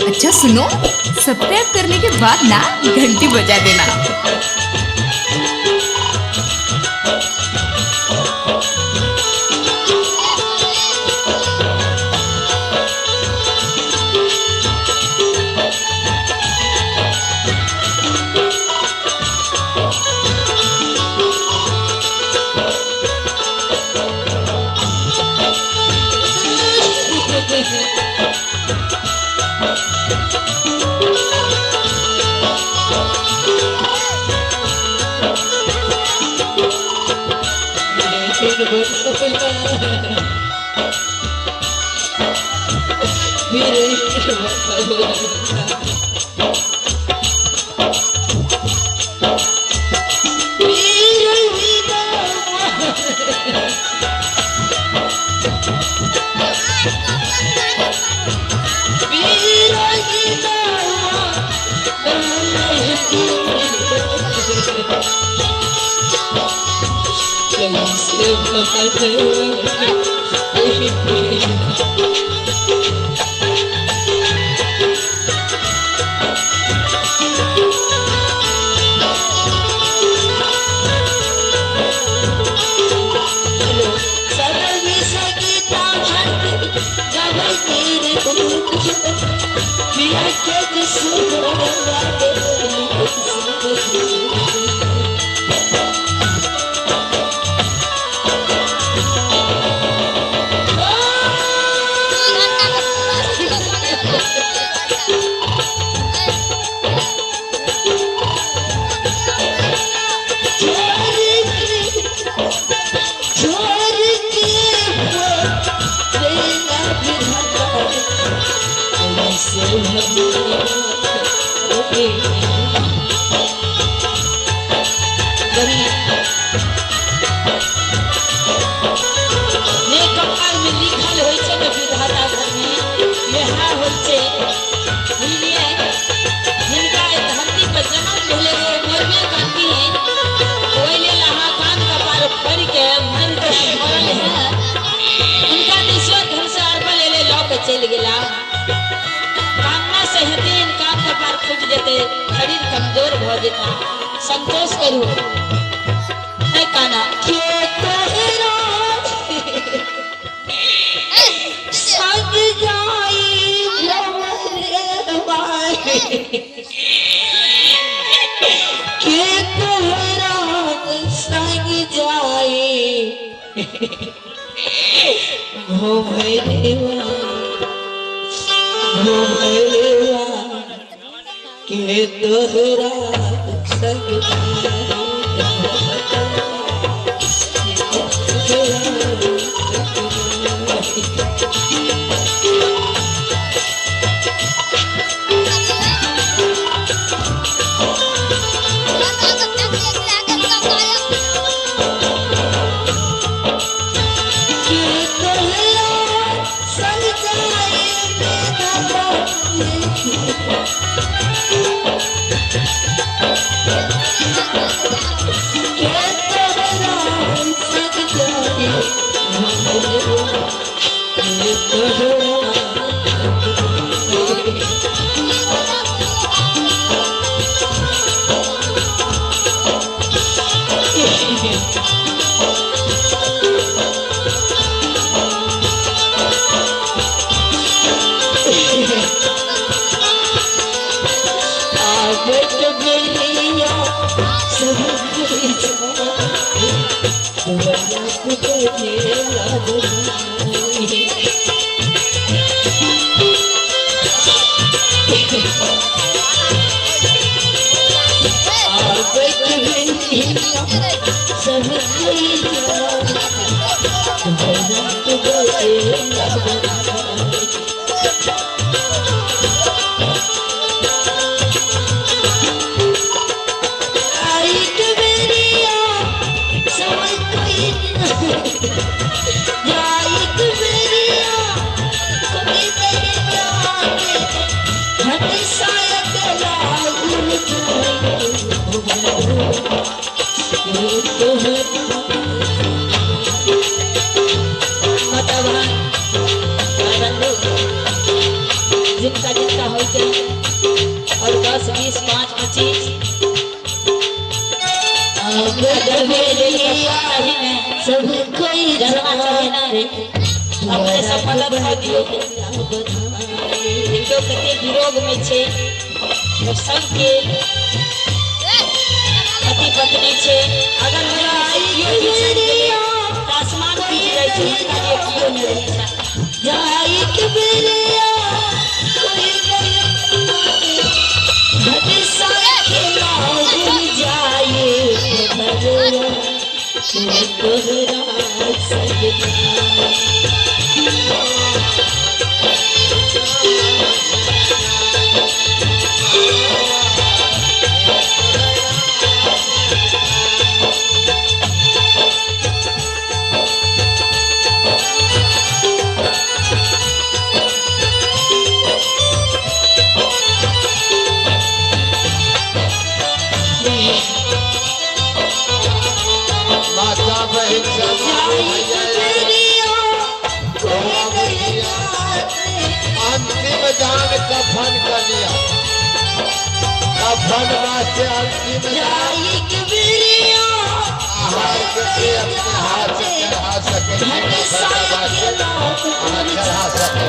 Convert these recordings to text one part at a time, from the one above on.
अच्छा सुनो, सब्सक्राइब करने के बाद ना घंटी बजा देना। ने कपार में लिखल होइ छै ने विधाता घर में, इएह होइ छै। बुझलियै, जिनका एहि धरती पर जन्म भेलै ओ मरबे करथिन। ओहि लेल अहाँ कान कपार फोड़ि के मरि के मरल है, हुनका तऽ ईश्वर धन से अरबल एलै, लऽ के चलि गेला। कामना से हेथिन, कान कपार फूटि जेतै, शरीर कमजोर भऽ जेता। संतोष करू, नहि काना। संग जाई के तोहरा संग जाई भोभरेवा, भोभरेवा के तोहरा संग के तोहरा संग जाई के तोहरा संग जाई भोभरेवा के तोहरा। आवत बेरिया सब होइते और 10 20 5 25 अब बेरिया सब कोई जरना चाहे ना अपने सब मदद कऽ दियौ। देखियौ कते विरोग में छै और सबके पति पत्नी छै। अगर केओ बिछड़ गेलै तऽ आसमान टूटि जाइ छै, हुनका लिए केओ नहि रहै छै। जाई के बेरिया कोई नहीं घट साखिला भूल जाए भगवा तोहरा संग जाए। माता बहन सब जाई के बेरिया कोई नहीं अंतिम दान कफन कर लिया, कफन वास्ते अंतिम दान जाई के बेरिया आहार के अपने हाथ से चढ़ा सके, घट साखिला भूल चढ़ा सके।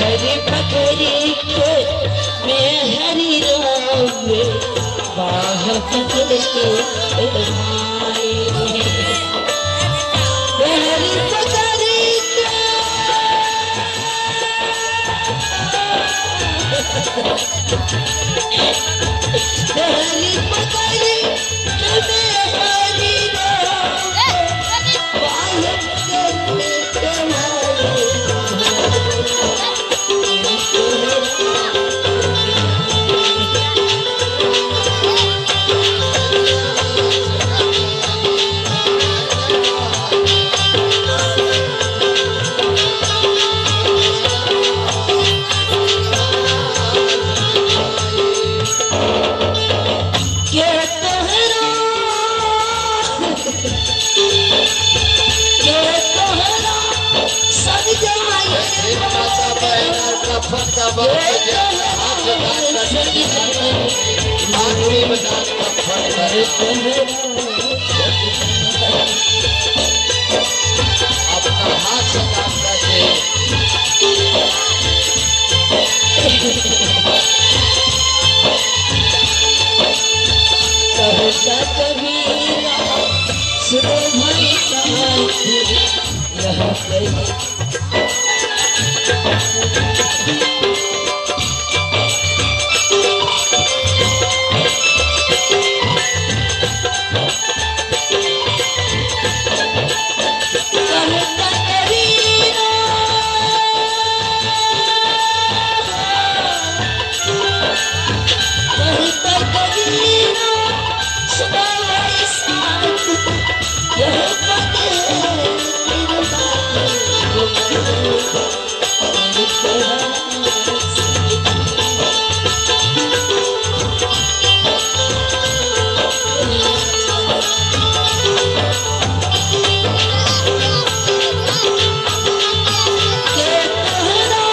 हरी पकड़ी के मैं हरी राम बाह पकड़ के माए हरी पकड़ी के हरी पकड़ी के मैं हरी राम बाह पकड़ के माए। के तोहरा के तोहरा सब जाए माता बहन कफन का वक्त हाथ दान कर अंतिम दान कफन कर अपना हाथ से दान करके। कहता कबीरा सुनो भाई साथी यह कही कहता कबीरा कहता कबीरा सुनो भाई साथी यह पद है के तोहरा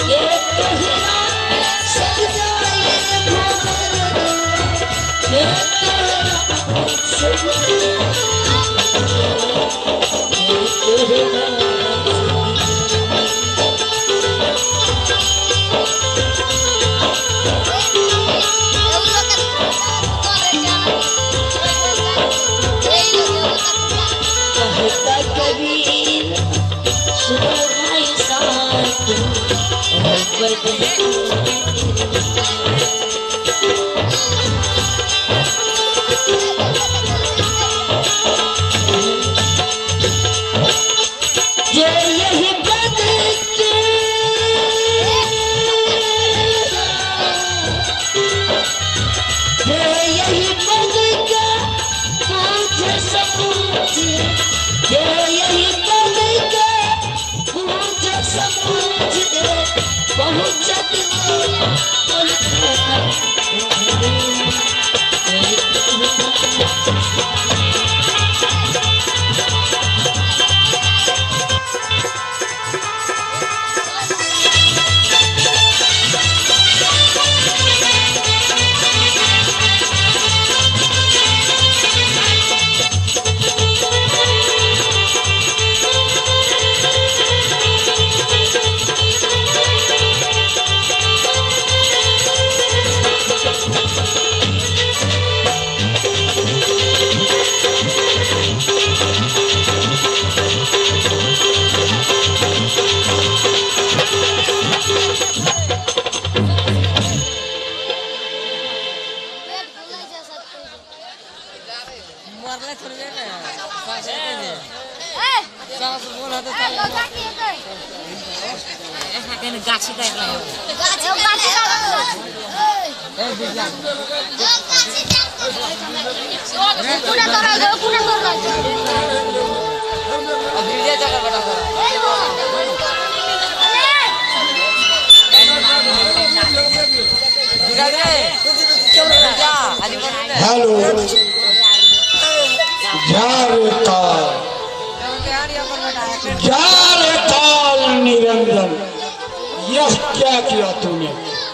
के तोहरा सब जाए भोर के तोहरा सब तोहरा कहता कबीर सुनो भाई साथ जे यही बद के हेलो जा रे काल, जा रे काल निरंजन, यह क्या किया तूने?